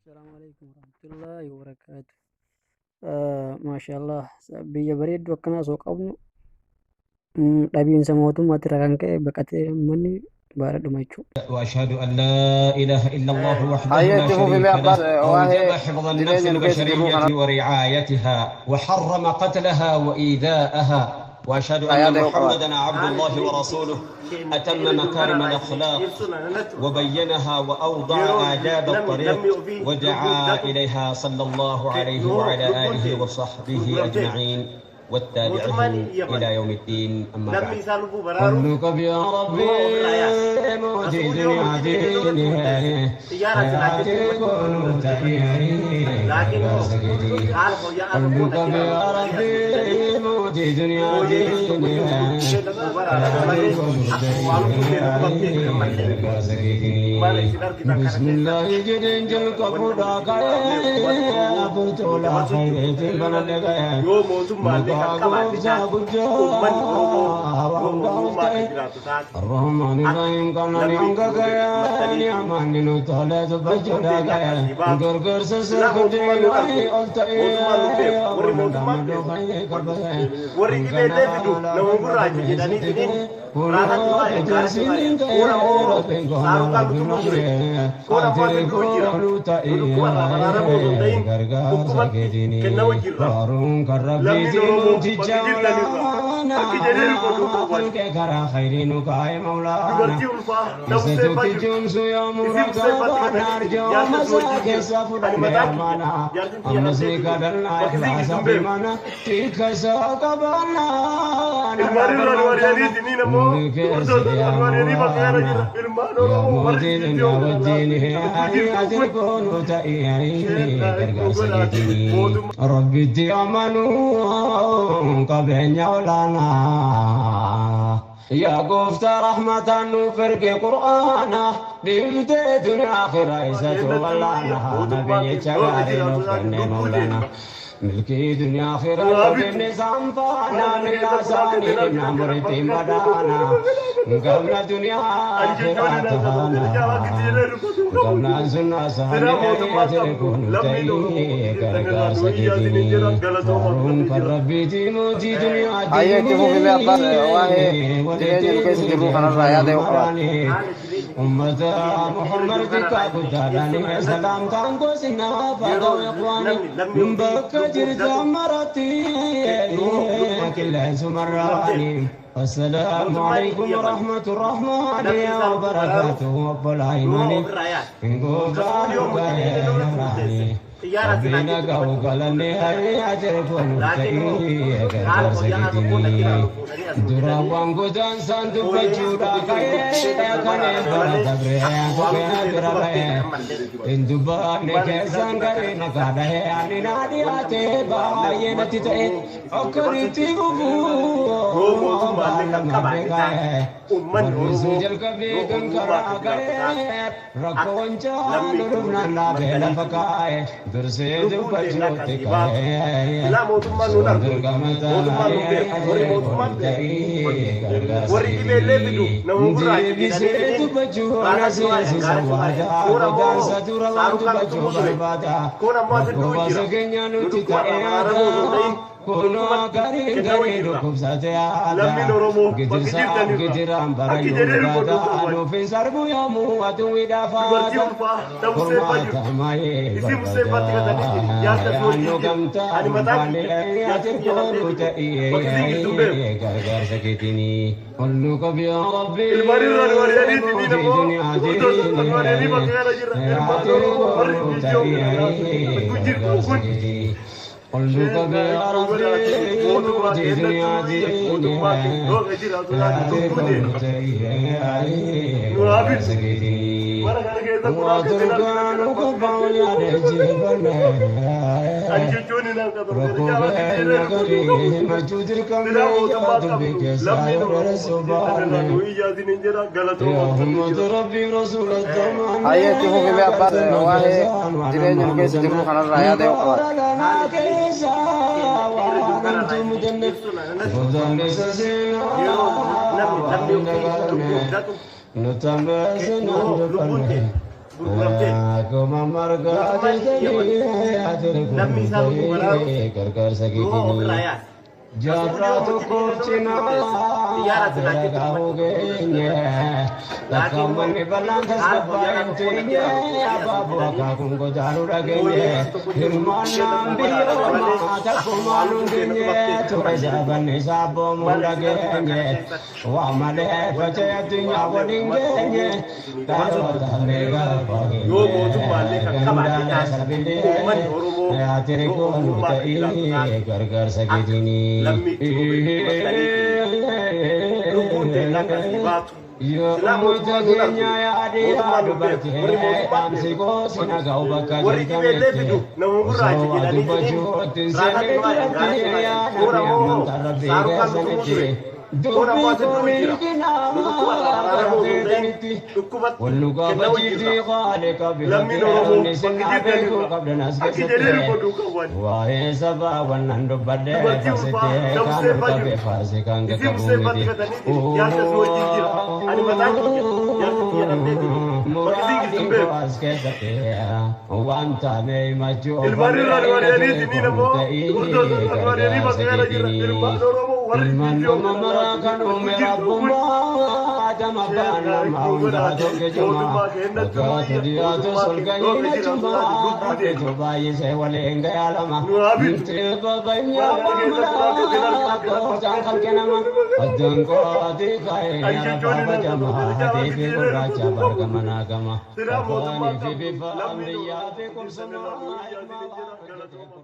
Assalamu alaikum warahmatullahi wabarakatuh. Maashaallah, biyya bareedduu akkanaa osoo qabnu dhabiinsa mootummaatti irraa kan ka'e baqatee uummanni baadhadhuma jechuudha. وأشهد أن لا إله إلا الله وحده Hayyee لا itti fufi mee شريك abbaan له أوجب waa'ee حفظ النفس jireenya nu keessa jirruu البشرية kana ورعايتها وحرم قتلها وإيذاءها وأشهد أن yaada yoo qabaate. محمدا عبد الله ورسوله أتم مكارم الأخلاق وبينها وأوضع آداب الطريق ودعا إليها صلى الله عليه وعلى آله وصحبه أجمعين والتابعهم إلى يوم الدين. أما بعد، قلك يا ربي موتي دنيا ديني قلك يا ربي موتي دنيا ديني. بسم الله جدين جل كفودا كاي برتولا خير بنلغا الرحمن الرحيم كان نعم كيا نعم نتولى بجدا كيا غرغر سسكدي Warri dhibeellee fidu nama gurraacha jedhanii saaruqaan utuu ture kun ammoo asitti jira nu dhukkuba irraa baraaramoo osoo hin ta'in dhukkubatti kennamu jirra. Lammiin Oromoo bakki jirtanirra akki jedhee nu godhuu qabu. Dubartii ulfaa namseeffaa jirtu isii museeffaatti katanii jaarsa si wajjin jira ani mataa kiyya jaarsin tiyya dhabdee jiru bakki isiin jirtu hin beeku. Ilmaan irraa nu ari'anii niin ammoo dubartoota irraa nu ari'anii bakka kana jira. Ilmaan Oromoo warri jirti yoo kana jirtu kun sheekaa iddoo godhaati mootummaa. Rabbitti amanuu qabeenya olaanaa. Yaa gooftaa rahmataan nuuf erge qur'aana dhiibdee dunia akhira isatu wallaana nabiyyicha gaarii nuuf kenne mawlaana. Milkii dunia akhira nu kenne saanfaana millaa isaanii dhimna muritiin badaana. Gamna dunia Ani jechoonni akhiraa naan tahaana. sana akki jedhee dubbatu qabu. Gamnaan sunnaa Silaa isaanii mootummaa ati qabdu kun lammiin Oromoo ta'ii bakki jirtanirraa gargaarsa nu iyyaa isiniin keetinii. jedha galatooma Faaruun akkasii kan jira. rabbiiti mootii duniyaa Hayyee itti fufi mee abbaan waa'ee jireenya nu keessa jirruu kanarraa yaada yoo qabaate. Ummata Muhammad xiqqaa guddaadhaan salaamtaan gosinaa faata'u ikhwaani bakka jirtan maratti qilleensumarraani. السلام عليكم ورحمة الرحمن وبركاته رب العالمين إن ربنا قوقلني أجركم Durawwan guddaan isaan dubbachuudha ka'ee kaneen bara dabree tuqee bira ba'ee hin dubbanne keessaan garee maqaa dhahee ani naa dhiyaate baay'ee natti ta'e okkoritti fufuu baala beeka'ee barreessuu jalqabee kan karaa ga'ee rakkoon caalu dhufnaan dhaabee lafa kaa'e dursee dubbachuutti ka'ee Silaa mootummaan nuun argu mootummaan nuun beeku warri mootummaan beeku warri dhibeellee fidu nama gurraacha jedhanii kun ammoo saaruqaan utuu ture kun ammoo asitti jira nu dhukkuba irraa baraaramoo osoo hin ta'in dhukkubatti kennamu jirra. Lammiin Oromoo bakki jirtanirra akki jedhee nu godhuu qabu. Dubartii ulfaa ta'uu jirtu isii museeffaatti katanii jiri jaarsa si wajjin jira ani mataa kiyya jaarsi kiyya dhabdee jiru bakki isiin jirtu hin beeku. Ilmaan irraa nu ari'anii niin ammoo dubartoota irraa nu ari'anii bakka kana jira. Ilmaan Oromoo warri biyyoo kana bakki jirtu kun sheekaa iddoo godhaati mootummaa kennatti iyya mootummaa kennu jiraatu laati lubbuu deema. Nu haa bitu. Bara kana keessa kun akka isin argitan kana Ani jechoonni naan qabu caalaa jedhee dubbachuu qabu. Silaa mootummaa qabdu lammiin Oromoo bakki jirtanirraa nu iyyaa isiniin jedha galatooma akkasii jira. Hayyee itti fufi mee abbaan waa'ee jireenya nu keessa jirruu kanarraa yaada yoo qabaate. Gurguramtee. Akkuma margaa Mootummaan Yaman lammii isaa lubbuu baraaruuf gargaarsa du'a ofirraa keetiin. yaase. Jaarraa tokkoof cinaa dalagaa geenye takka uummanni bal'aan tasgabbaa'een teenye abaaboo akaakuun godaanuu dhageenye hirmaannaan biyyooma takkumaan hundeenye ture jaabanni isaa abboomuu dhageenye waa malee faca'ee addunyaa waliin geenye dhaloota meeqa Yoo mootummaallee kan qabaate taate uummanni Oromoo Ati yoo kun ogummaa kan jiraatu ta'ii taate gargaarsa akka keetiin. lammiitti godhatanii lubbuun teenya akka asii baatu. Yoo Silaa uummata mootummaan nun argu, keenya yaadee mootummaan nun beeku, dubartee warri mootummaan dhaamsi beeku, koo si naga'u bakka warri dhibeellee fidu jirtanitti nama gurraacha osoo waa jedhanii jedheen dubbachuutti raasaa sirrii dhumaa gaara duratti cimaa yaa toora namni moo amantaa rabbii saarukaan nutu ture keessanitti toora ammoo dubbii asitti kun jira nu dhukkuba irraa baraaramoo osoo hin ta'in ilkinaa dhukkubatti Wallu kennamu gaafachiitii jirra. qaaliqa Lammiin biratti Oromoo inni bakki sinnaa jirtan beekuu irra qabdan as akki jedhee keessatti. dubbatu qaban. Waa'ee sabaa wannan dubbadhee Dubartii ulfaa farsitee kaan gamsee ol fa'aa qabe jirtu. faarsi kan Isii qaqqabu musee miti. fa'aa gatanii jaarsa si wajjin jira. Ani mataan kiyya jaarsa kiyya dhabdeetini. Bakki isiin jirtu Muraadiin hin koo beeku. as keessatti waan taane himachuu Ilmaan irraa nu ari'anii ta'ii ammoo dubartoota irraa nu ari'anii gargaarsa bakka kana jira. keetiin. Ilmaan Oromoo warri Ilmaan viidiyoo nama kana maraa ilaaltu kan bakki uume jirtu kun rabbummaa adama sheer abbaan gaarii nama nuu hundaa godhaate tokko juma mootummaa keenyatti waggaa wayya sadiyaatu mootummaa sol keenya gahee dhoofne jiraatu juma taate lubbuu rabbitu teenya baay'isee waliin gayaalama nu haa bitu. Tilba bayyaa Waan kana keessatti maraa akka isin harkaa gooftaan kalqe nama addaan qootii ka'ee Ani jechoonni arabaaba nan jamaa tokko hatii fi jedhee gurraacha dubbatu barga qabu. manaa gama Silaa mootummaa afaanii fi qabdu bifa lammiin biyyaa Oromoo fi bakki jirtan qubsuma irraa nu ilmaa iyyaa waan jira hojjetee galatooma.